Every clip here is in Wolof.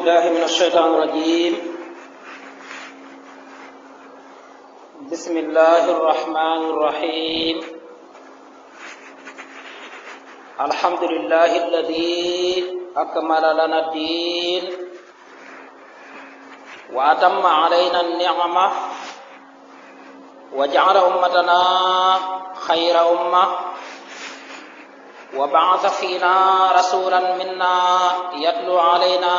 بالله من الشيطان الرجيم بسم الله الرحمن الرحيم الحمد لله الذي أكمل لنا الدين وأتم علينا النعمة وجعل أمتنا خير أمة وبعث فينا رسولا منا يتلو علينا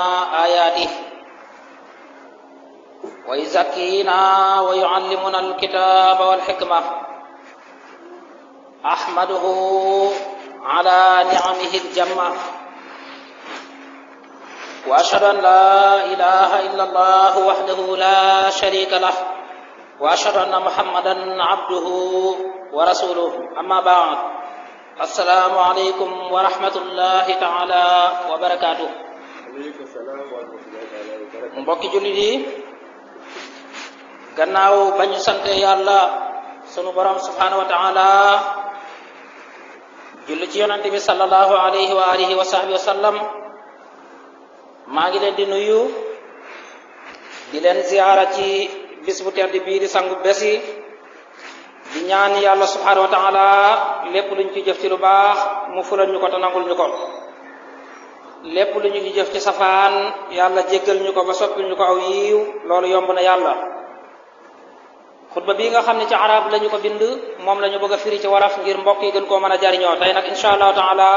آياته ويزكينا ويعلمنا الكتاب والحكمة أحمده على نعمه الجمة وأشهد أن لا إله إلا الله وحده لا شريك له وأشهد أن محمدا عبده ورسوله أما بعد السلام عليكم ورحمة الله تعالى وبركاته mbokki jullit yi gannaaw bañu sante yàlla sunu borom subhanahu wa ta'ala julli ci yonante bi sallallahu alayhi wa alihi wa sahbihi wa sallam maa ngi leen di nuyu di leen ziyaara ci bis bu tedd bii di sangu besi di ñaan yàlla subhanahu wa ta'ala lépp luñ ci jëf ci lu baax mu fulal ñu ko te nangul ñu ko lépp lu ñu ci jëf ci safaan yàlla jéggal ñu ko ba soppil ñu ko aw yiiw loolu yomb na yàlla xutba bii nga xam ne ci arab lañu ko bind moom la ñu bëgg a firi ci waraf ngir mbokk yi gën koo mën a jariñoo tey nag insha allahu taala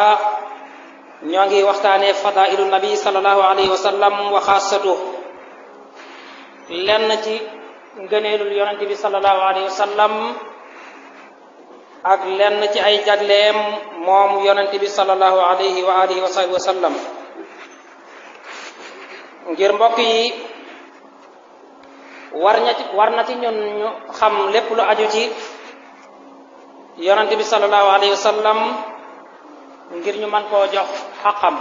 ñoo ngi waxtaanee fadailu nabi sallallahu alayhi wa sallam wa xaasatu lenn ci ngëneelul yonente bi sallallahu alayhi wa sallam ak lenn ci ay jagleem moom yonente bi sallallahu alayhi wa alihi wa sahbihi wa sallam ngir mbokk yi war na ci ñun ñu xam lépp lu aju ci yonente bi sallallahu alayhi wa sallam ngir ñu mën koo jox xaqam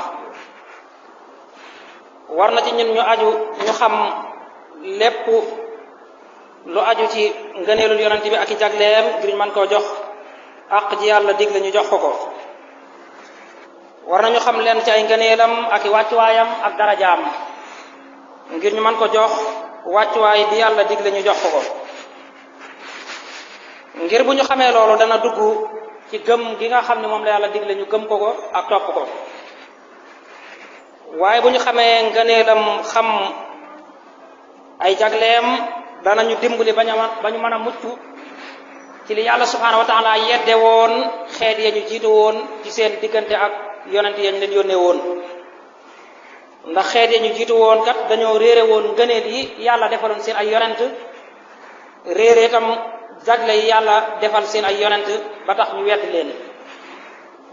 war na ci ñun ñu xam lépp lu aju ci ngëneelul yonente bi ak i jagleem ngir ñu mën koo jox àq ji yàlla digle ñu jox ko war nañu xam leen ci ay ngëneelam ak i wàccuwaayam ak darajaam ngir ñu mën ko jox wàccuwaay bi yàlla digle ñu jox ko ngir bu ñu xamee loolu dana dugg ci gëm gi nga xam ne moom la yàlla digle ñu gëm ko ak topp ko waaye bu ñu xamee ngëneelam xam ay jagleem danañu dimbali ba ñu mën a mucc ci li yàlla subhanahu wa ta'ala yedde woon xeet ya ñu jiitu woon ci seen diggante ak yonent ya ñu leen yónnee woon ndax xeet ya ñu jiitu woon kat dañoo réere woon ngëneel yi yàlla defaloon seen ay yonent réere itam jagle yi yàlla defal seen ay yonent ba tax ñu wedd leen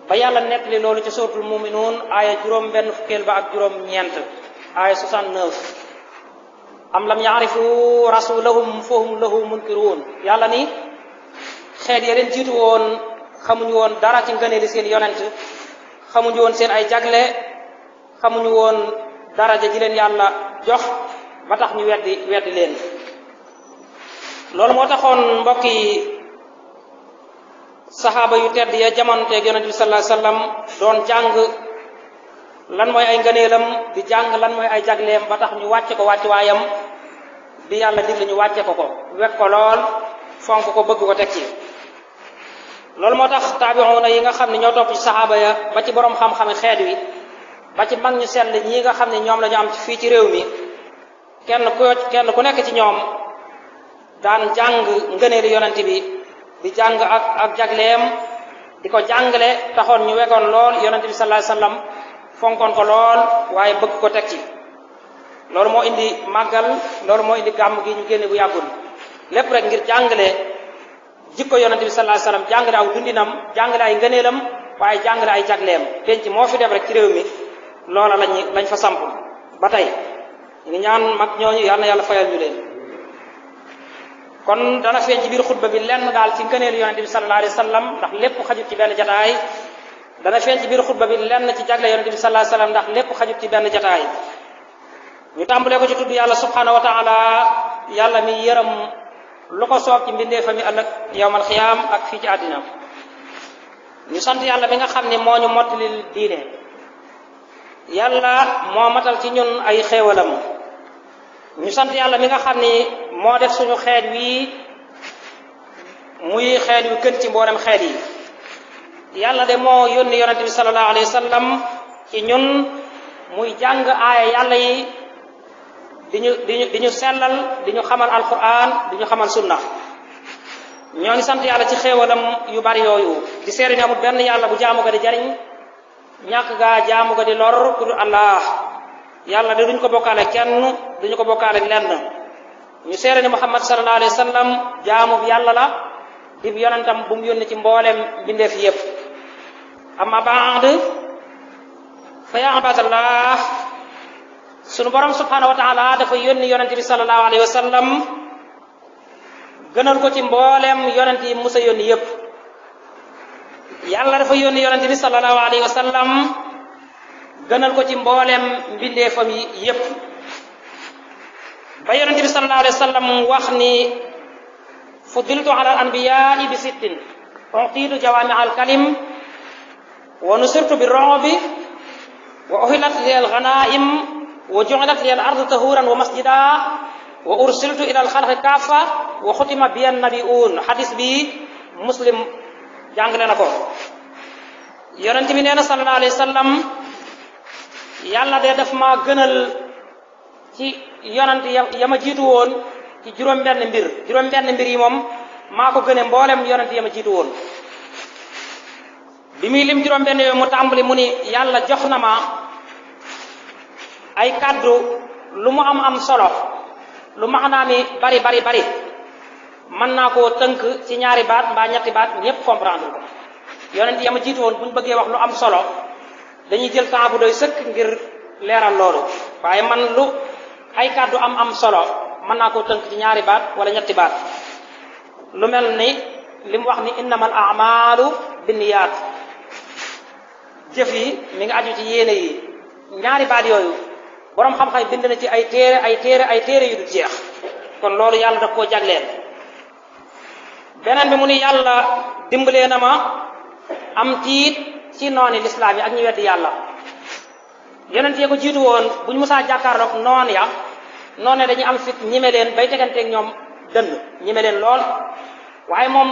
ba yàlla nettali loolu ci suratul muminuun aaya juróom benn fukkeel ba ak juróom ñeent aaya 69 am lam yaarifu rasulahum fahum lahu munkiruun yàlla ni xeet ya leen jiitu woon xamuñu woon dara ci ngëneeli seen yonent xamuñu woon seen ay jagle xamuñu woon daraja ji leen yàlla jox ba tax ñu weddi leen loolu moo taxoon mbokk yi saxaaba yu tedd ya jamonteeg yonent bi sallallahu alayhi wasallam doon jàng lan mooy ay ngëneelam di jàng lan mooy ay jagleem ba tax ñu wàcce ko wàccuwaayam bi yàlla digle ñu wàcce ko wekk ko lool fonk ko bëgg ko teg ci loolu moo tax taabi'una yi nga xam ne ñoo topp ci saxaaba ya ba ci borom xam-xami xeet wi ba ci mag ñu sell ñii nga xam ne ñoom la ñu am fii ci réew mi kenn ku nekk ci ñoom daan jàng ngëneelu yonent bi di jàng ak jagleem di ko jàngale taxoon ñu wegoon lool yonent bi sallallahu alayhi wasallam fonkoon ko lool waaye bëgg ko teg ci loolu moo indi màggal loolu moo indi gàmm gi ñu génne bu yàggul lépp rek ngir jàngale jikko yonent bi sallallahu alayhi wasallam jàngale aw dundinam jàngale ay ngëneelam waaye jàngale ay jagleem penc moo fi def rek ci réew mi loola lañ fa samp ba tey ñu ngi ñaan mag ñooñu yal na yàlla fayal ñu leen kon dana feeñ ci biir xutba bi lenn daal ci ngëneelu yonent bi sallallahu alayhi wasallam ndax lépp xajut ci benn jataay dana feeñ ci biir xutba bi lenn ci jagle yonent bi sallallahu alayhi wasallam ndax lépp xajut ci benn jataay ñu tàmbalee ko ci tudd yàlla subhanahu wa ta'ala yàlla mi yërëm lu ko soob ci mbindeefam yi ëllëg yawmal xiyaam ak fii ci àddina ñu sant yàlla bi nga xam ne moo ñu mottalil diine yàlla moo matal ci ñun ay xéewalam ñu sant yàlla mi nga xam ni moo def suñu xeet wi muy xeet wi gën ci mboolem xeet yi yàlla de moo yónni yonente bi sallallahu alayhi wa sallam ci ñun muy jàng aaya yàlla yi di ñu sellal di ñu xamal alquran di ñu xamal sunna ñoo ngi sant yàlla ci xéewalam yu bari yooyu di seeri ne amul benn yàlla bu jaamu ga di jariñ ñàkk gaa jaamu ga di lor ku dul allah yàlla de duñ ko bokkaale kenn duñu ko bokkaale lenn ñu seeri ne muhammad sallallahu alayhi wa sallam jaamu bi yàlla la dib yonentam bu mu yónni ci mboolem bindeef yépp amma baad fa ya ibadallah sunu borom subhanahu wa taala dafa yónni yonente bi sallallahu alayhi wa sallam gënal ko ci mboolem yonent yi musa yónni yépp yàlla dafa yónni yonente bi sallallahu alayhi wa sallam gënal ko ci mboolem mbindeefam yi yépp ba yonente bi sallallahu alayhi wa sallam wax ni fuddiltu ala al anbiyaai bi sittin utiitu jawaami al kalim wa nusirtu bi robi wa uhilat li al ghanaim wa ju'ilat li al ardu tahuran wa masjida wa ursiltu ila al khalqi kaffa wa xutima bi an nabiun hadis bi muslim jàngale na ko yonent bi nee na sallallahu alayhi wa sallam yàlla de daf ma gënal ci yonent ya ma jiitu woon ci juróom-benn mbir yi moom maa ko gëne mboolem yonent ya ma jiitu woon bi muy lim juróom-benn yooyu mu tàmbali mu ni yàlla jox na ma ay kàddu lu mu am solo lu maanaa mi bari mën naa koo tënk ci ñaari baat mbaa ñetti baat ñépp comprendre ko yonent ya ma jiitu woon bu ñu bëggee wax lu am solo dañuy jël temps bu doy sëkk ngir leeral loolu waaye man lu ay kàddu am solo mën naa koo tënk ci ñaari baat wala ñetti baat lu mel ni li mu wax ni innamal a'malu binniyaat jëf yi mi ngi aju ci yéene yi ñaari baat yooyu boroom xam-xam bind na ci ay téere yu du jeex kon loolu yàlla daf koo jagleel beneen bi mu ni yàlla dimbalee na ma am tiit ci nooni lislaam yi ak ñu weddi yàlla yonent yee ko jiitu woon buñ musaa jàkkaarloog noon ya noone dañuy am fit ñime leen bay teganteeg ñoom dënn ñime leen lool waaye moom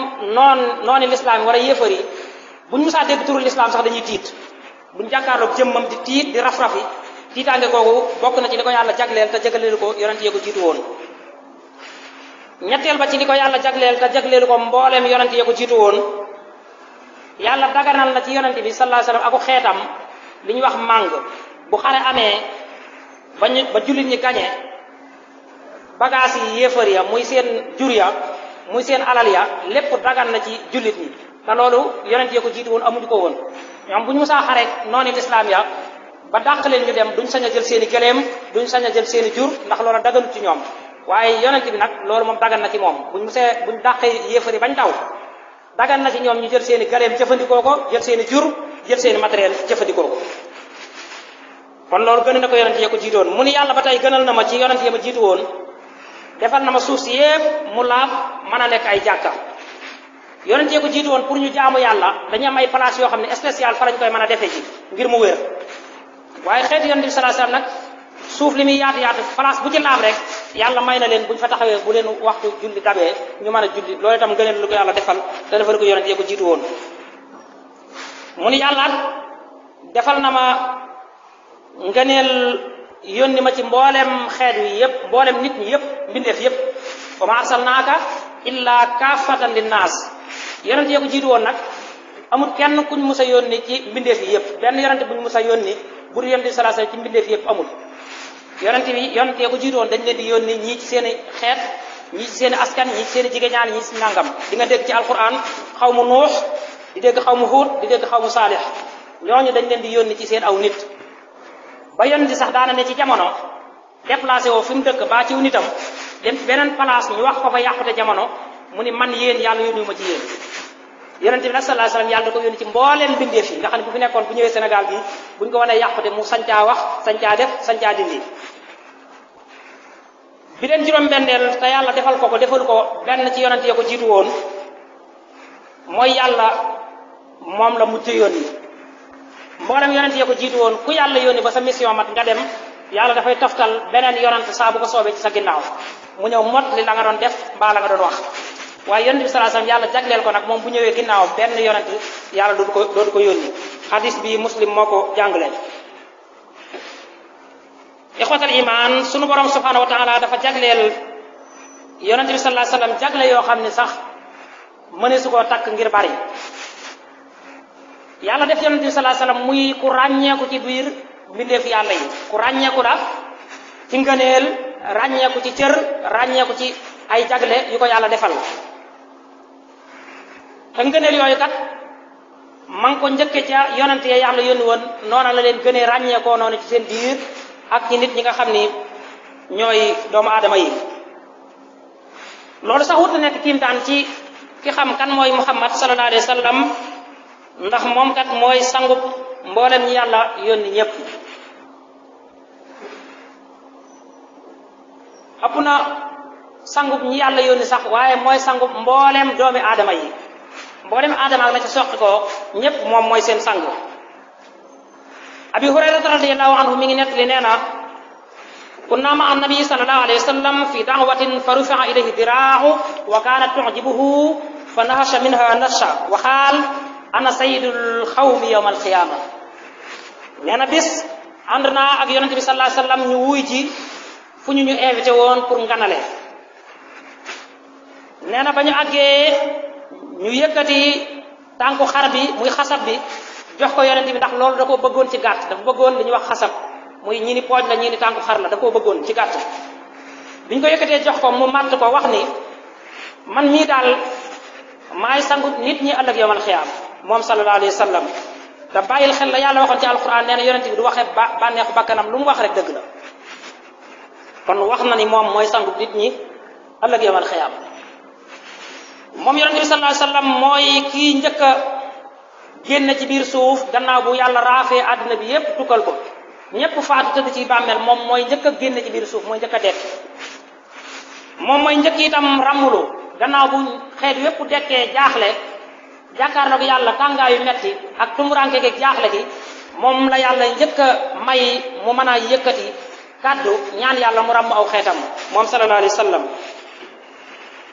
nooni lislaam yi wala yéefar yi buñ musaa dégg turu lislaam sax dañuy tiit buñ jàkkaarloog jëmmam di tiit di raf-rafi tiitaange googu bokk na ci li ko yàlla jagleel te jagleelu ko yonent yee ko jiitu woon ñetteel ba ci li ko yàlla jagleel te jagleelu ko mbooleem yonent yee ko jiitu woon yàlla daganal na ci yonent bi sallallahu alayhi wasallam aku xeetam li ñuy wax màng bu xare amee ba jullit ñi gañe bagaas yi yéefar ya muy seen jur ya muy seen alal ya lépp dagan na ci jullit ñi te loolu yonent yee ko jiitu woon amuñu ko woon ñoom bu ñu musaa xare noonu lislaam ya ba dàq leen ñu dem duñ sañ a jël seeni gëléem duñ sañ a jël seeni jur ndax loolu daganut ci ñoom waaye yonent bi nag loolu moom dagan na ci moom buñ dàqee yéefar yi bañ daw dagan na ci ñoom ñu jël seeni gëléem jëfandikoo ko jël seeni jur jël seeni matériel jëfandikoo ko kon loolu gën na ko yonent yee ko jiitu woon mu ni yàlla ba tey gënal na ma ci yonent yee ma jiitu woon defal na ma suuf si yépp mu laab mën a nekk ay jàkka yonent yee ko jiitu woon pour ñu jaamu yàlla dañu am ay place yoo xam ne spécial fa lañ koy mën a defee ji ngir mu wér waaye xeetu yonent bi sallallahu alayhi wasallam nag suuf li muy yaatu place bu ci laab rek yàlla may na leen buñ fa taxawee bu leen waxtu julli dabee ñu mën a julli loolu itam gëneel lu ko yàlla defal te defal ko yonent yee ko jiitu woon mu ni yàlla defal na ma ngëneel yónni ma ci mboolem xeet wi yépp mboolem nit ñi yépp mbindeef yépp wa ma arsalnaaka illa kaafatan linnaas yonent yee ko jiitu woon nag amul kenn kuñ musa yónni ci mbindeef yi yépp benn yonent buñ musa yónni bu yonent bi sallallahu alayhi wasallam ci mbindeef yépp amul yonent yee ko jiitu woon dañ leen di yónni ñii ci seen i xeet ñii ci seen i askan ñii ci seen i jigéen ñaan ñii ci nangam di nga dégg ci alquran xaw mu nuux di dégg xaw mu huud di dégg xaw mu saalix ñooñu dañ leen di yónni ci seen aw nit ba yonent sax daana ne ci jamono déplacé woo fi mu dëkk baa ciw nitam dem ci beneen place ñu wax ko fa yàqute jamono mu ni man yéen yàlla yónni ma ci yéen yonent bi nag sallallahu alayhi wasallam yàlla da ko yónni ci mbooleem bindeef yi nga xam ne bu fi nekkoon bu ñëwee Sénégal bi buñ ko wanee yàqute mu sañcaa wax sañcaa def sañcaa dindi bi leen juróom-benneel te yàlla defal ko benn ci yonent ya ko jiitu woon mooy yàlla moom la mujj yónni mboolem yonent ya ko jiitu woon ku yàlla yónni ba sa mission mat nga dem yàlla dafay toftal beneen yonent saa bu ko soobee ci sa ginnaaw mu ñëw mot li la nga doon def mbaa la nga doon wax waaye yonent bi sallallahu alayhi wasallam yàlla jagleel ko nag moom bu ñëwee ginnaaw benn yonent yàlla dootu ko yónni hadis bi muslim moo ko jàngalee. ixwatal iman sunu borom subhanahu wa taala dafa jagleel yonent bi sallallahu alayhi wasallam jagle yoo xam ne sax mëneesu koo takk ngir bari yàlla def yonent bi sallallahu alayhi wasallam muy ku ràññeeku ci biir mbindeef yàlla yi ku ràññeeku la ci ngëneel ràññeeku ci cër ràññeeku ci ay jagle yu ko yàlla defal te ngëneel yooyu kat man ko njëkke ca yonent ya yàlla yónni woon noona la leen gënee ràññeekoo noonu ci seen biir ak ci nit ñi nga xam ni ñooy doomu aadama yi loolu sax wut na nekk kiimtaan ci ki xam kan mooy Muhammad sallallahu alayhi wa sallam ndax moom kat mooy sangub mboolem ñi yàlla yónni ñëpp ëpp na sangub ñi yàlla yónni sax waaye mooy sangub mboolem doomi aadama yi mboolem aadama ak la ci soqi ko ñëpp moom mooy seen sang abi hurayrata radiyallahu anhu mi ngi nettali nee na kunna ma annabi sallallahu alayhi wa sallam fi da'watin fa rufi'a ilayhi diraahu wa kanat tu'jibuhu fa nahasha minha nasha wa qaal ana sayyidul xawmi yawm alqiyama nee na bis ànd naa ak yonente bi sallallahu alayhi wa sallam ñu wuy ji fu ñu invité woon pour nganale nee na ba ñu àggee ñu yëkkati tànku xar bi muy xasab bi jox ko yonente bi ndax loolu da koo bëggoon ci gàtt dafa bëggoon li ñuy wax xasab muy ñi ni pooj la ñi ni tànku xar la da koo bëggoon ci gàtt biñ ko yëkkatee jox ko mu màtt ko wax ni man mii daal maay sangu nit ñi ëllëg yawmal xiyaam moom sallallahu alayhi wa sallam te bàyyil xel la yàlla waxoon ci alquran nee na yonente bi du waxee bànneexu bakkanam lu mu wax rek dëgg la kon wax na ni moom mooy sangu nit ñi ëllëg yawmal xiyaam moom yonente bi sallallahu alayhi wa sallam mooy kii njëkk a génn ci biir suuf gannaaw bu yàlla raafee àddina bi yépp tukkal ko ñépp faatu tëdd ci bàmmeel moom mooy njëkk a génn ci biir suuf mooy njëkk a dekk moom mooy njëkk itam ràmmulu gannaaw bu xeet yépp dekkee jaaxle jàkkaarloog yàlla tàngaayu metti ak tumuranke geeg jaaxle gi moom la yàlla njëkk a may mu mën a yëkkati kàddu ñaan yàlla mu ràmm aw xeetam moom sallallahu alayhi wa sallam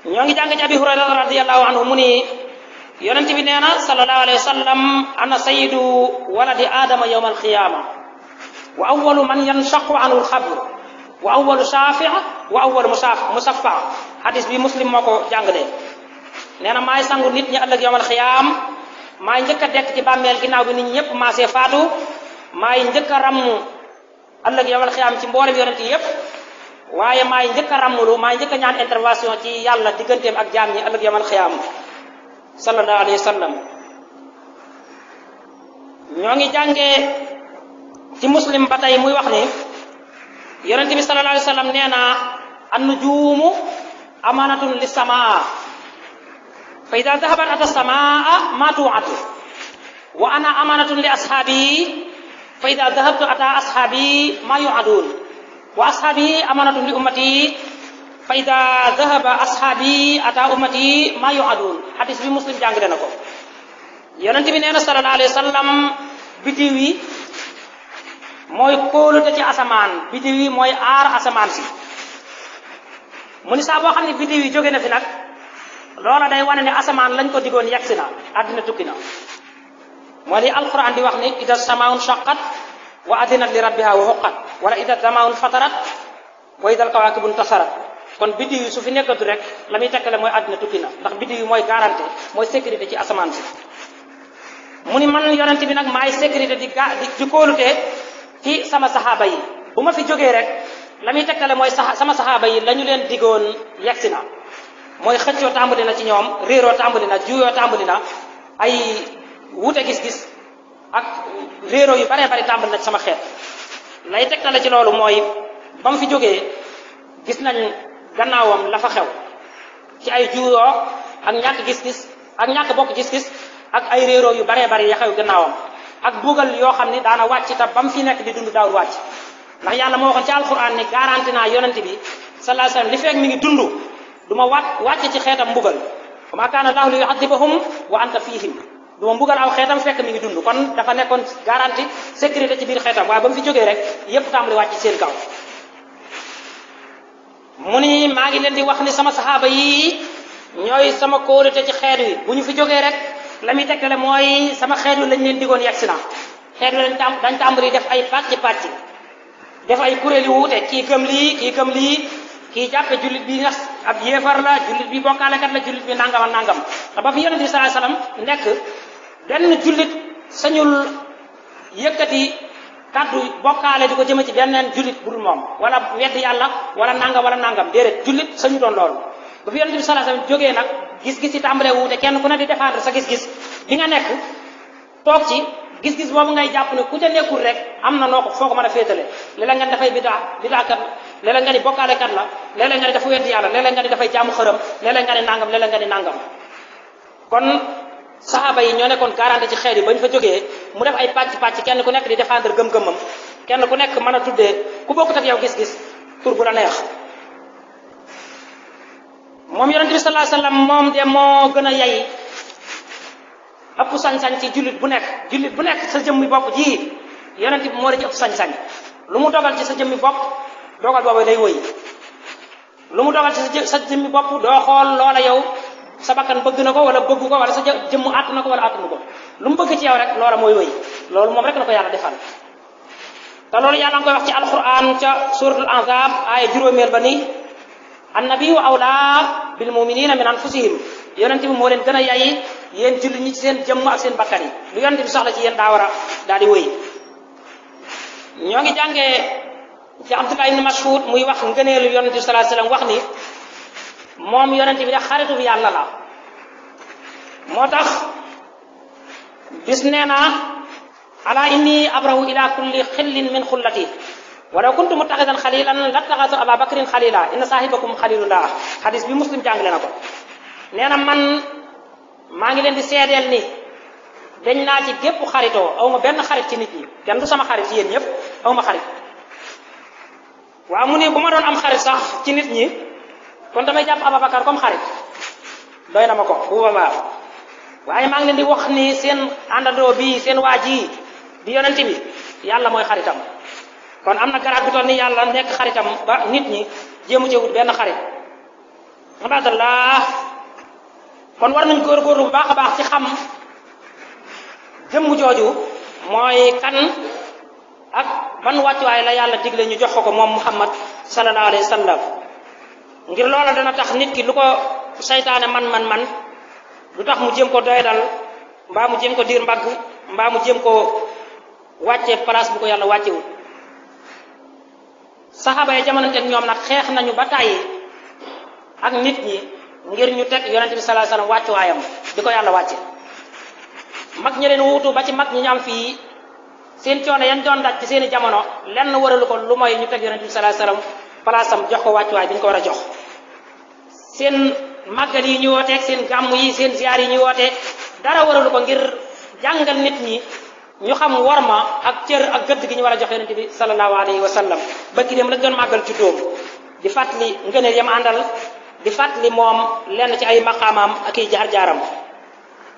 ñoo ngi jàng ci abi hurayra radiyallahu anhu mu ni yonent bi nee na sallallahu alayhi wa sallam ana sayyidu waladi aadama yawma alqiyama wa awwalu man yanshaqu anhu alxabr wa awwalu shafi' wa awwalu musaffa hadis bi muslim moo ko jàngalee nee na maay sangu nit ñi ëllëg yawmal xiyaam maay njëkk a dekk ci bàmmeel ginnaaw bi nit ñi ñëpp maasee faatu maay njëkk a ramm ëllëg yawmal xiyaam ci mboolem yonent yi yëpp waaye maay njëkk a rammulu maay njëkk a ñaan intervention ci yàlla digganteem ak jaam ñi ëllëg yawmal xiyaam sallallahu alayhi wa sallam ñoo ngi jàngee ci muslim ba tey muy wax ni yonente bi sallallahu alayhi wa sallam nee na an-nujuumu amanatun lis samaa fa ida dahabat ata samaa ma tu'atu wa ana amanatun li ashaabi fa ida dahabtu ata ashaabi ma yu'adun wa ashaabi amanatun li ummati fa ida dahaba ashaabi ata ummati ma yu'adun hadis bi muslim jàngale na ko yonente bi nee na sallallahu alayhi wa sallam biddiw yi mooy kóolute ci asamaan biddiw yi mooy aar asamaan si mu ni saa boo xam ne biddiw yi jóge na fi nag loola day wane ne asamaan lañ ko digoon yegsi na àddina tukki na moo li alquran di wax ni ida samaun shaqqat wa adinat li rabbiha wa huqqat wala ida samaun fatarat wa ida alkawakibu intasarat kon biddiw yi su fi nekkatu rek la muy tekkale mooy àddina tukki na ndax biddiw yi mooy garantie mooy sécurité ci asamaan si mu ni man yonent bi nag maay sécurité di kóolute ci sama saxaaba yi bu ma fi jógee rek la muy tekkale mooy sama saxaaba yi la ñu leen digoon yegsi na mooy xëccoo tàmbali na ci ñoom réeroo tàmbali na juyoo tàmbali na ay wuute gis-gis ak réeroo yu baree bari tàmbali na ci sama xeet lay tekkale ci loolu mooy ba mu fi jógee gis nañ gannaawam la fa xew ci ay juyoo ak ñàkk gis-gis ak ñàkk bokk gis-gis ak ay réeroo yu baree bari ya xew gannaawam ak bugal yoo xam ni daana wàcc ta ba mu fi nekk di dund daawul wàcc ndax yàlla moo waxoon ci alquran ni garanti naa yonent bi sallallahu alayhi wasallam li fekk mi ngi dund du ma wàcc ci xeetam mbugal wa ma kaana llaahu li yu'adhibahum wa anta fihim du ma mbugal aw xeetam fekk mi ngi dund kon dafa nekkoon garantie sécurité ci biir xeetam waaye ba mu fi jógee rek yépp tàmbali wàcc seen kaw mu ni maa ngi leen di wax ni sama saxaaba yi ñooy sama kóolute ci xeet wi bu ñu fi jógee rek la muy tegtale mooy sama xeet wi lañ leen digoon yegsi na xeet wi dañ tàmbali def ay pàcc def ay kuréel yu wuute kii gëm lii kii jàppe jullit bi nga ab yéefar la jullit bi bokkaalekat la jullit bi nangam ak nangam te ba fi yonent bi sallallahu alayhi wasallam nekk benn jullit sañul yëkkati kaddu bokkaale di ko jëme ci benneen jullit budul moom wala weddi yàlla wala nangam déedéet jullit sañu doon loolu ba fi yonent bi sallallahu alayhi wasallam jógee nag gis-gis yi tàmbalee wuute kenn ku ne di défendre sa gis-gis bi nga nekk toog ci gis-gis boobu ngay jàpp ne ku ca nekkul rek am na noo ko foo ko mën a féetale léeg-léeg nga ni dafay bidaakat léeg-léeg nga ni bokkaalekat la léeg-léeg nga ni dafa weddi yàlla léeg-léeg nga ni dafay jaamu xërëm léeg-léeg nga ni nangam léeg-léeg nga ni nangam kon saxaaba yi ñoo nekkoon garanti ci xeet yi ba ñu fa jógee mu def ay pàcc kenn ku nekk di défendre gëm-gëmam kenn ku nekk mën a tuddee ku bokkut ak yow gis-gis tur bu la neex moom yonent bi sallallahu alayhi wasallam moom de moo gën a yay ëpp sañ-sañ ci jullit bu nekk sa jëmmi bopp ji yonent bi moo la ci ëpp sañ-sañ lu mu dogal ci sa jëmmi bopp dogal boobu day wëy lu mu dogal ci sa jëmmi bopp doo xool loola yow sa bakkan bëgg na ko wala bëggu ko wala sa jëmmu àtt na ko wala àttunu ko lu mu bëgg ci yow rek loola mooy wëy loolu moom rek la ko yàlla defal te loolu yàlla nga koy wax ci alquran ca suratul anzab aaya juróomeel ba ni annabiyu awlaa bil muminina min anfusihim yonent bi moo leen gën a yayi yéen jullit ñi ci seen jëmm ak seen bakkan yi lu yonent bi soxla ci yéen daa war a daal di wëy ñoo ngi jàngee ci Abdullah ibn Mas'ud muy wax ngëneelu yonent bi sallallahu alayhi wasallam wax ni moom yonent bi de xaritu bi yàlla la moo tax bis nee na ala inni abrahu ila kulli xillin min xullati walaw kuntu muttaxidan xalilan lattaxatu aba bakrin xalila inna saahibakum xalilullah xadis bi muslim jàngale na ko nee na man maa ngi leen di seedeel ni dañ naa ci gépp xaritoo aw ma benn xarit ci nit ñi kenn du sama xarit ci yéen ñëpp aw ma xarit waaw mu ne bu ma doon am xarit sax ci nit ñi kon damay jàpp Ababakar comme xarit doy na ma ko bu boobaa waaye maa ngi leen di wax ni seen àndandoo bi seen waa ji di yonent bi yàlla mooy xaritam kon am na garaat bu toll ni yàlla nekk xaritam ba nit ñi jéemu ci wut benn xarit ibadallah kon war nañ góorgóorlu bu baax a baax ci xam jëmm jooju mooy kan ak ban wàccuwaay la yàlla digle ñu jox ko moom Muhammad sallallahu alayhi wa sallam ngir loola dana tax nit ki lu ko saytaane man lu tax mu jéem ko doydal mbaa mu jéem ko diir mbagg mbaa mu jéem ko wàcce place bu ko yàlla wàccewul saxaaba yi jamononteeg ñoom nag xeex nañu ba tàyyi ak nit ñi ngir ñu teg yonente bi sallallahu alayhi wasallam wàccuwaayam di ko yàlla wàcce mag ñi leen wuutu ba ci mag ñi ñu am fii seen coono yan doon daj ci seeni jamono lenn waralu ko lu mooy ñu teg yonente bi sallallahu alayhi wasallam place am jox ko wàccuwaay bi ñu ko war a jox seen màggal yi ñu wooteeg seen gàmm yi seen ziar yi ñu wooteeg dara waralu ko ngir jàngal nit ñi ñu xam worma ak cër ak gëdd gi ñu war a jox yonente bi sallallahu alayhi wa sallam ba ki dem lañ doon màggal ci dóom di fàttali ngëneel yam àndal di fàttali moom lenn ci ay maqaamaam ak i jaar-jaaram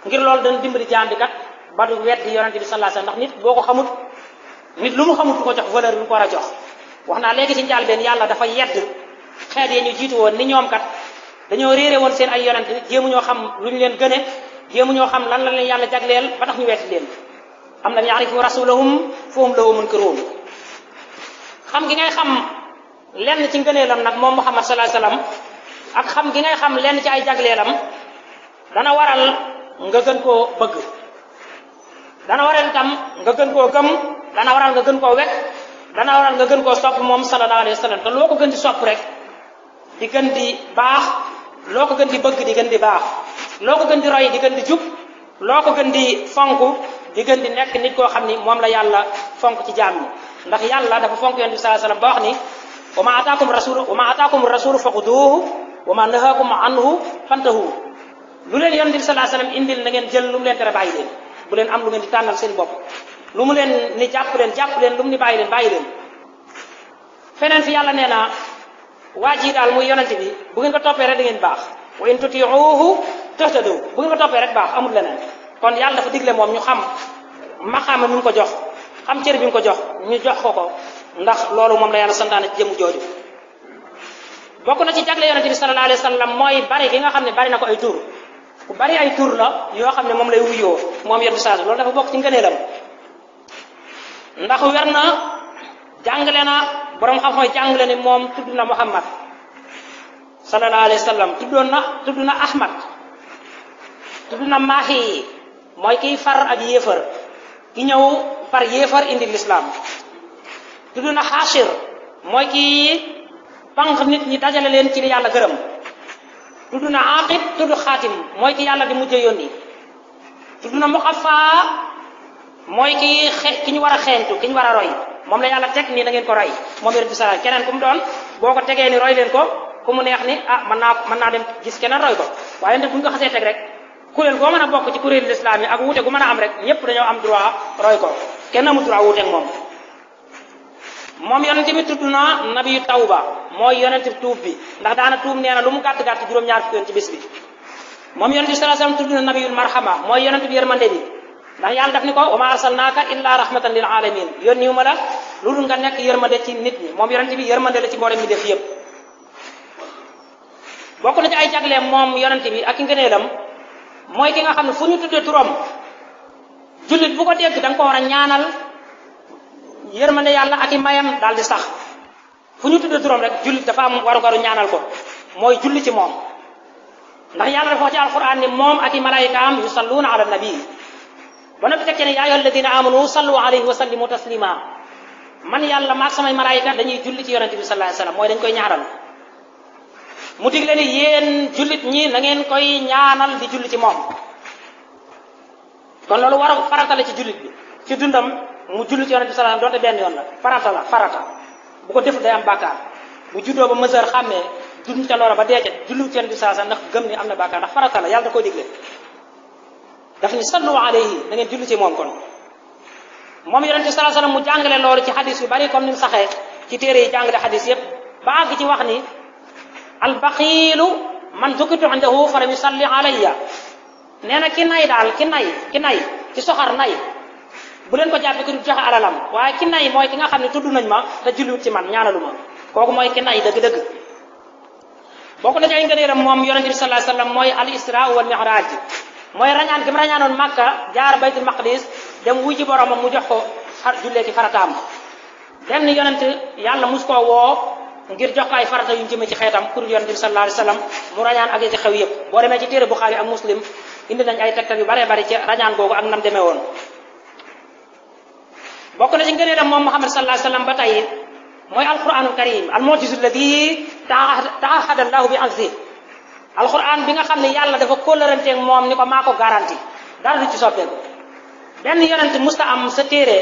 ngir loolu dañ dimbali jaam bi kat ba du weddi yonente bi sallallahu alayhi wa sallam ndax nit boo ko xamut nit lu mu xamut du ko jox valeur bi mu ko war a jox wax naa léegi ci njàlbeen yàlla dafa yedd xeet yi ñu jiitu woon ni ñoom kat dañoo réere woon seen ay yonente jéemu ñoo xam lu ñu leen gëne jéemu ñoo xam lan la leen yàlla jagleel ba tax ñu wetti leen am lam yaarifu rasulahum fahum lahu munkiruun xam gi ngay xam lenn ci ngëneelam nag moom Muhammad sallallahu alayhi wasallam ak xam gi ngay xam lenn ci ay jagleelam dana waral nga gën koo bëgg dana waral itam nga gën koo gëm dana waral nga gën koo wekk dana waral nga gën koo sopp moom sallallahu alayhi wasallam te loo ko gën di sopp rek di gën di baax loo ko gën di bëgg di gën di baax loo ko gën di roy di gën di jub loo ko gën di fonk di gën di nekk nit koo xam ni moom la yàlla fonk ci jaam ñi ndax yàlla dafa fonk yonent bi sallallahu alayhi wasallam ba wax ni wa ma ataakum rasulu faquduhu wa ma nahakum anhu fantahu lu leen yonent bi sallallahu alayhi wasallam indil na ngeen jël lu mu leen tere bàyyi leen bu leen am lu ngeen di tànnal seen bopp lu mu leen ni jàpp leen lu mu ni bàyyi leen feneen fi yàlla nee na waa ji daal muy yonent bi bu ngeen ko toppee rek da ngeen baax wa in tuti'uhu tahtadu bu ngeen ko toppee rek baax amul leneen kon yàlla dafa digle moom ñu xam maqaama mi ngi ko jox xam cër bi nga ko jox ñu jox ko ndax loolu moom la yàlla santaane ci jëmu jooju. bokk na ci jagle yonente bi sallallahu alayhi wa sallam mooy bari gi nga xam ne bari na ko ay tur ku bari ay tur la yoo xam ne moom lay wuyoo moom yonente saa loolu dafa bokk ci ngëneelam ndax wer na jàngale na borom xam-xam jàngale ni moom tudd na Muhammad sallallahu alayhi wa sallam tudd na Ahmad tudd na Maahi mooy kiy far ak yéefar ki ñëw far yéefar indi l'islam tudd na Xaashir mooy kii panq nit ñi dajale leen ci li yàlla gërëm tudd na Aqib tudd Xaatim mooy ki yàlla di mujj yónni tudd na Muqaffa mooy ki ñu war a xeeñtu ki ñu war a roy moom la yàlla teg nii da ngeen ko roy moom yonent bi sallallahu keneen ku mu doon boo ko tegee ni roy leen ko ku mu neex ni mën naa dem gis keneen roy ko waaye nag bu ñu ko xasee teg rek kuréel goo mën a bokk ci kuréelu lislaam yi ak wuute gu mën a am rek ñëpp dañoo am droit roy ko kenn amul droit wuuteeg moom yonent bi tudd na nabiyu tawba mooy yonent bi tuub bi ndax daana tuub nee na lu mu gàtt gàtt juróom-ñaar fukki yoon ci bis bi moom yonent bi sallallahu alayhi wasallam tudd na nabiyul marhama mooy yonent bi yërmande bi ndax yàlla daf ni ko wa ma arsalnaaka illa rahmatan lil alamin yónniwu ma la loolu nga nekk yërmande ci nit ñi moom yonent bi yërmande la ci mboolem mi def yëpp bokk na ci ay jagleem moom yonent bi ak ngëneelam mooy ki nga xam ne fu ñu tuddee turam jullit bu ko dégg da nga ko war a ñaanal yërmande yàlla ak i mayam daal di sax fu ñu tuddee turam rek jullit dafa am waru ñaanal ko mooy julli ci moom ndax yàlla dafa wax ci alquran ni moom ak i malaayikaam yusalluuna ala nabi ba noppi teg ci ne yaa ayyuha alladina amanu sallu alayhi wa sallimu taslima man yàlla maag samay malaayika dañuy julli ci yonente bi sallallahu alayhi wasallam mooy dañ koy ñaanal mu digle ni yéen jullit ñi na ngeen koy ñaanal di julli ci moom kon loolu war a farata la ci jullit bi ci dundam mu julli ci yonente bi sallallahu alayhi wasallam doonte benn yoon la farata bu ko def day am bàkkaar bu juddoo ba mësër xàmmee dund ca loola ba deece julli ci yonente bi sallallahu alayhi wasallam ndax gëm ni am na bàkkaar ndax farata la yàlla da koy digle daf ni sallu alayhi na ngeen julli ci moom kon moom yonente bi sallallahu alayhi wasallam mu jàngale loolu ci xadis yu bari comme ni mu saxee ci téere yi jàngale xadis yépp ba àgg ci wax ni albaxiilu man dukitu indahu falam yusalli alayya nee na ki nay daal ki nay ci soxar nay bu leen ko jàppe ki du joxe alalam waaye ki nay mooy ki nga xam ne tudd nañ ma te julliwut ci man ñaanalu ma kooku mooy ki nay dëgg-dëgg bokk na ci ay ngëneelam moom yonente bi sallallahu alayhi wasallam mooy al isra wal mi'raj mooy rañaan gi mu rañaanoon Makka jaar baytul maqdis dem wuy ji boromam mu jox ko jullee ki farataam benn yonent yàlla mus koo woo ngir jox ko ay farata yu ñu jëmee ci xeetam pour yonent bi sallallahu alayhi wasallam mu rañaan ak ci xew yëpp boo demee ci téere Buxaari ak Muslim indi nañ ay tegtal yu baree bari ci rañaan googu ak nam demee woon bokk na ci ngëneelam moom Muhammad sallallahu alayhi wasallam ba tey mooy alquranul karim al mu'jizu alladi ta'ahada Allahu bi azzi alquran bi nga xam ne yàlla dafa kóllëranteeg moom ni ko maa ko garanti dara du ci soppeeku benn yonent musta am sa téere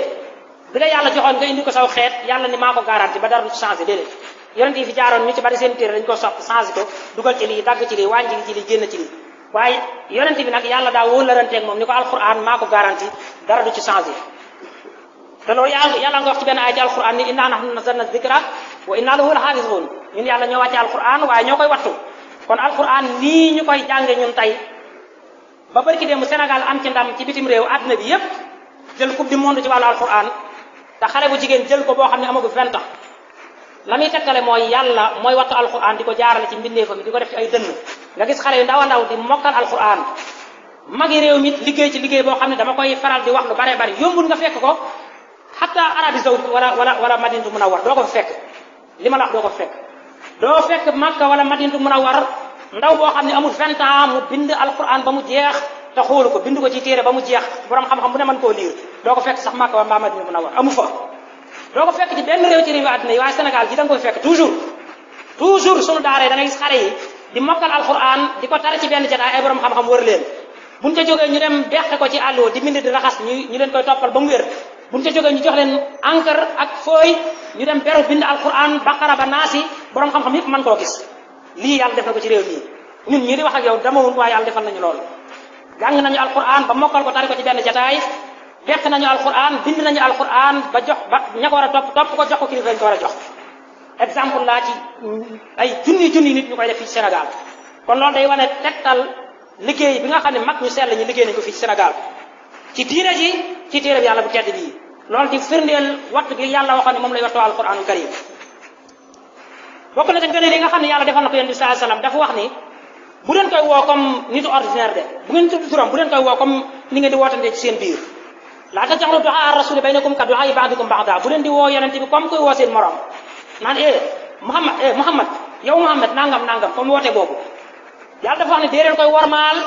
bi la yàlla joxoon nga indi ko saw xeet yàlla ni maa ko garanti ba dara du ci changé déedéet yonent yi fi jaaroon ñu ci bari seen téere dañ ko sopp changé ko dugal ci lii dagg ci lii wàññi ci lii génn ci lii waaye yonent bi nag yàlla daa wóllëranteeg moom ni ko alquran maa ko garanti dara du ci changé te loolu yàlla nga wax ci benn aaya ci alquran ni inna nahnu nazzalna dhikra wa inna lahu lahafizun ñun yàlla ñoo wàcce alquran waaye ñoo koy wattu kon alquran nii ñu koy jànge ñun tey ba barki démb Sénégal am ci ndam ci bitim réew àdduna bi yépp jël coupe du monde ci wàllu alquran te xale bu jigéen jël ko boo xam ne amagul 20 ans la muy tegtale mooy yàlla mooy wattu alquran di ko jaarale ci mbindeefam di ko def ci ay dënn nga gis xale yu ndaw a ndaw di mokkal alquran magi réew mi liggéey ci liggéey boo xam ne dama koy faral di wax lu bare bari yombul nga fekk ko hatta Arabie Saoudite wala Madinatu Munawwar doo ko fekk li ma la wax doo ko fekk doo fekk Makka wala Madinatu Munawwar ndaw boo xam ne amul 20 ans mu bind alquran ba mu jeex te xoolu ko bind ko ci téere ba mu jeex borom xam-xam bu ne mën koo liir doo ko fekk sax Makka wala Madinatu Munawwar amu fa doo ko fekk ci benn réew ci réew àddina yi waaye Sénégal ji da nga koy fekk toujours sunu daara da ngay gis xale yi di mokkal alquran di ko tare ci benn jotaay ay borom xam-xam wër leen buñ ca jógee ñu dem beqe ko ci àllo di bind di raxas ñu leen koy toppal ba mu wér buñ ca jógee ñu jox leen encre ak feuille ñu dem beru bind alquran baqara ba naasi borom xam-xam yëpp mën koo gis lii yàlla def na ko ci réew mi ñun ñii di wax ak yow dama wun waaye yàlla defal nañu loolu jàng nañu alquran ba mokkal ko tari ko ci benn jotaay beq nañu alquran bind nañu alquran ba jox ba ña ko war a topp ko jox ko kilifa lañ ko war a jox exemple laa ci ay junni nit ñu koy def fii ci Sénégal kon loolu day wane tegtal liggéey bi nga xam ne mag ñu sell ñi liggéey nañ ko fii ci Sénégal ci diine ji ci téere bi yàlla bu tedd bii loolu di firndeel wattu gi yàlla waxoon ne moom lay wattoo alquranul karim bokk na ci ngëneel yi nga xam ne yàlla defal na ko yonent bi sallallahu alayhi wasallam dafa wax ni bu leen koy woo comme nitu ordinaire de bu ngeen tudd turam bu leen koy woo comme ni ngeen di wootante ci seen biir laa taj'alu du'aa ar-rasuli baynakum ka du'aa ba'dikum ba'da bu leen di woo yonent bi comme koy woo seen morom naan Muhammad yow Muhammad nangam comme woote boobu yàlla dafa wax ne dee leen koy wormaal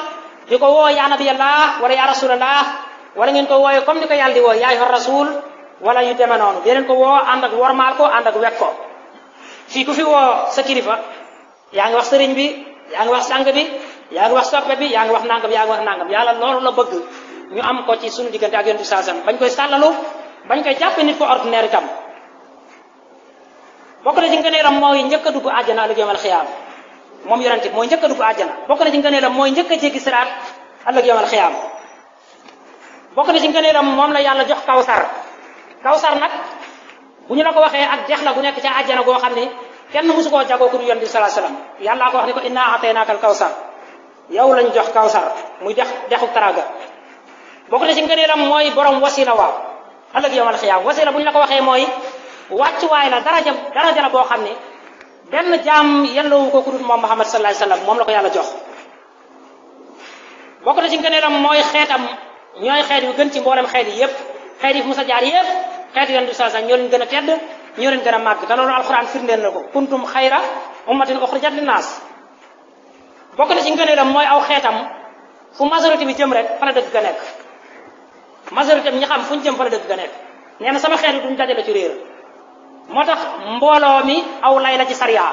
di ko woo yaa nabiyallah wala yaa rasulallah wala ngeen koy wooyee comme ni ko yàlla di woo yaa ayyuhar rasul wala yu deme noonu dee leen ko woo ànd ak wormaal ko ànd ak wekk ko fii ku fi woo sa kilifa yaa ngi wax sëriñ bi yaa ngi wax sang bi yaa ngi wax soppe bi yaa ngi wax nangam yàlla loolu la bëgg ñu am ko ci suñu diggante ak yonent bi sallallahu alayhi wasallam bañ koy sàllalu bañ koy jàppe nit ko ordinaire itam bokk na ci ngëneelam mooy njëkk a dugg àjjana ëllëg yawmal xiyaam moom yonent bi mooy njëkk a dugg àjjana bokk na ci ngëneelam mooy njëkk a jéggi siraat ëllëg yawmal xiyaam bokk na ci ngëneelam moom la yàlla jox kawsar nag bu ñu la ko waxee ak dex la gu nekk ca àjjana goo xam ne kenn musu koo jagoo ku dul yonent bi sallallahu alayhi wasallam yàllaa ko wax ni ko inna ataynaaka al kawsar yow lañ jox kawsar muy dexu taraga bokk na ci ngëneelam mooy borom wasila waaw ëllëg yawmal xiyaam wasila bu ñu la ko waxee mooy wàccuwaay la daraja la boo xam ne benn jaam yelloowu ko ku dul moom Muhammad sallallahu alayhi wasallam moom la ko yàlla jox bokk na ci ngëneelam mooy xeetam ñooy xeet yu gën ci mboolem xeet yi yépp xeet yi fu musa jaar yépp xeetu yonent bi sallallahu alayhi wasallam ñoo leen gën a tedd ñoo leen gën a màgg te loolu alxuraan firndeel na ko kuntum xayra ummatin uxrijat linnaas bokk na ci ngëneelam mooy aw xeetam fu majorité bi jëm rek fa la dëgg ga nekk majorité bi ñi xam fu ñu jëm fa la dëgg ga nekk nee na sama xeet yi duñ dajale ci réer moo tax mbooloo mi aw lay la ci sariya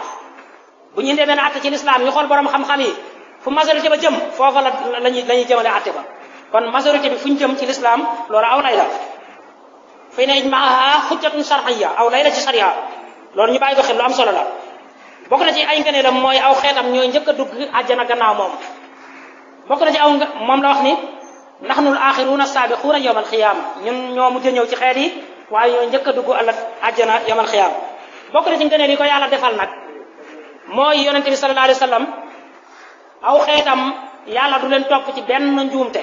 bu ñu indee benn àtte ci lislaam ñu xool borom xam-xam yi fu majorité ba jëm foofa lañuy jëmale àtte ba kon majorité bi fu ñu jëm ci lislaam loolu aw lay la fay na ijmaaha xujjatun shar'iyya aw lay la ci sariya loolu ñu bàyyi ko xel lu am solo la bokk na ci ay ngëneelam mooy aw xeetam ñooy njëkk a dugg àjjana gannaaw moom bokk na ci moom la wax ni naxnul axiruuna saabiquuna yawmal xiyaama ñun ñoo mujj ñëw ci xeet yi waaye ñoo njëkk a dugg àjjana yawmal xiyaama bokk na ci ngëneel yi ko yàlla defal nag mooy yonente bi sallallahu alayhi wa sallam aw xeetam yàlla du leen topp ci benn njuumte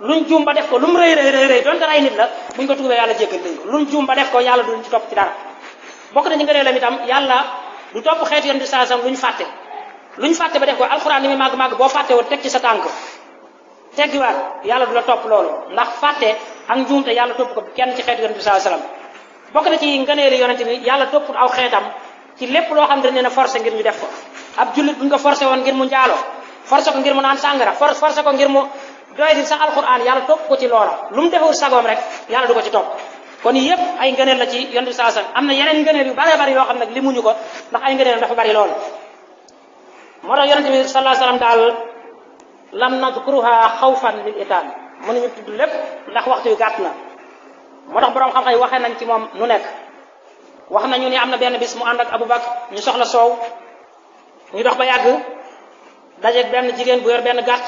luñ juum ba def ko lu mu rëy donte ray nit la buñ ko tuubee yàlla jéggal nañ ko luñ juum ba def ko yàlla du leen ci topp ci dara bokk na ci ngëneelam itam yàlla du topp xeetu yonente bi sallallahu alayhi wa sallam luñ fàtte ba def ko alxuraan li muy màgg boo fàtte woon teg ci sa tànk teggiwaat yàlla du la topp loolu ndax fàtte ak njuumte yàlla topp ko kenn ci xeetu yonente bi sallallahu alayhi wasallam bokk na ci ngëneeli yonente bi yàlla topput aw xeetam ci lépp loo xam ne dañ leen a forcé ngir ñu def ko ab jullit buñ ko forcé woon ngir mu njaalo forcé ko ngir mu naan sàngara forcé ko ngir mu doy di sax alquran yàlla topp ko ci loola lu mu defewul sagoom rek yàlla du ko ci topp kon yépp ay ngëneel la ci yonente bi sallallahu alayhi wasallam am na yeneen ngëneel yu bare bari yoo xam nag limuñu ko ndax ay ngëneelam dafa bari lool moo tax yonente bi sallallahu alayhi wasallam daal lam nadkuruha xawfan lil itaan mënuñu tudd lépp ndax waxtu yu gàtt na moo tax boroom xam-xam yi waxee nañ ci moom nu nekk wax nañu ni am na benn bis mu ànd ak Abubakar ñu soxla soow ñu dox ba yàgg dajeeg benn jigéen bu yor benn gàtt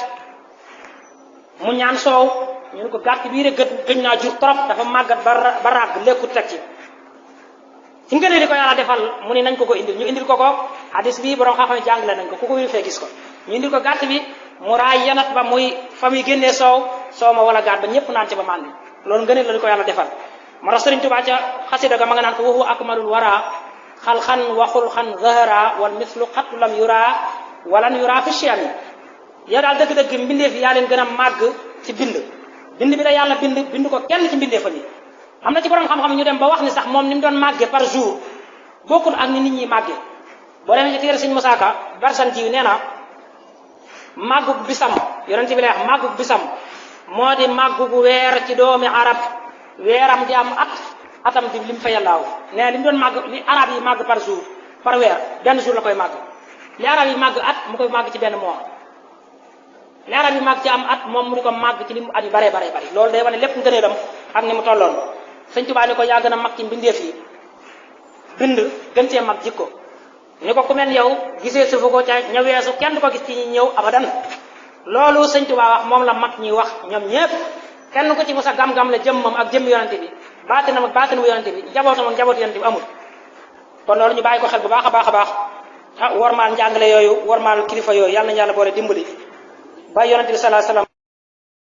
mu ñaan soow ñu ne ko gàtt bii rek gëj naa jur trop dafa màggat ba ràgg lekkut teg ci ngëneel di ko yàlla defal mu ni nañ ko indil ñu indil ko hadis bi boroom xam-xam yi jàngale nañ ko ku ko wér fee gis ko ñu indil ko gàtt bi mu raay yanat ba muy fa muy génnee soow ma wala gaat ba ñëpp naan ci ba màndi loolu ngëneel la di ko yàlla defal moo tax Sëriñ Tuubaa ca xasida ga ma nga naan ko waxu akmalul wara xalxan wa xulxan zahara wal mislu xattu lam yura walan yura fi shiyami yow daal dëgg-dëgg mbindeef yi yaa leen gën a màgg ci bind bi la yàlla bind ko kenn ci mbindeefam yi am na ci borom xam-xam ñu dem ba wax ni sax moom ni mu doon màgge par jour bokkul ak ni nit ñi màgge boo demee ci téere Sëriñ Musaa Ka barsan ji nee na màggug bisam yonent bi lay wax màggug bisam moo di màggug weer ci doomi arab weeram di am atam di lim fa yàllaaw nee li mu doon màgg li arab yi màgg par jour par weer benn jour la koy màgg li arab yi màgg at mu koy màgg ci benn mois li arab yi màgg ci am at moom mu di ko màgg ci li mu at yu bare loolu day wane lépp ngëneelam ak ni mu tolloon Sëñ Tuubaa ni ko yaa gën a mag ci mbindeef yi bind gën cee mag jikko ni ko ku mel yow gisee suufu ko ca ña weesu kenn du ko gis ci ñi ñëw abadan loolu Sëñ Tuubaa wax moom la mag ñuy wax ñoom ñépp kenn ko ci mos a gam-gam la jëmmam ak jëmm yonante bi baatinam ak baatinu yonante bi njabootam ak njabootu yonante bi amul kon loolu ñu bàyyi ko xel bu baax a baax a baax wormaal njàngale yooyu wormaal kilifa yooyu yàlla nañu yàlla boole dimbali ba yonent bi sallallahu alayhi wasallam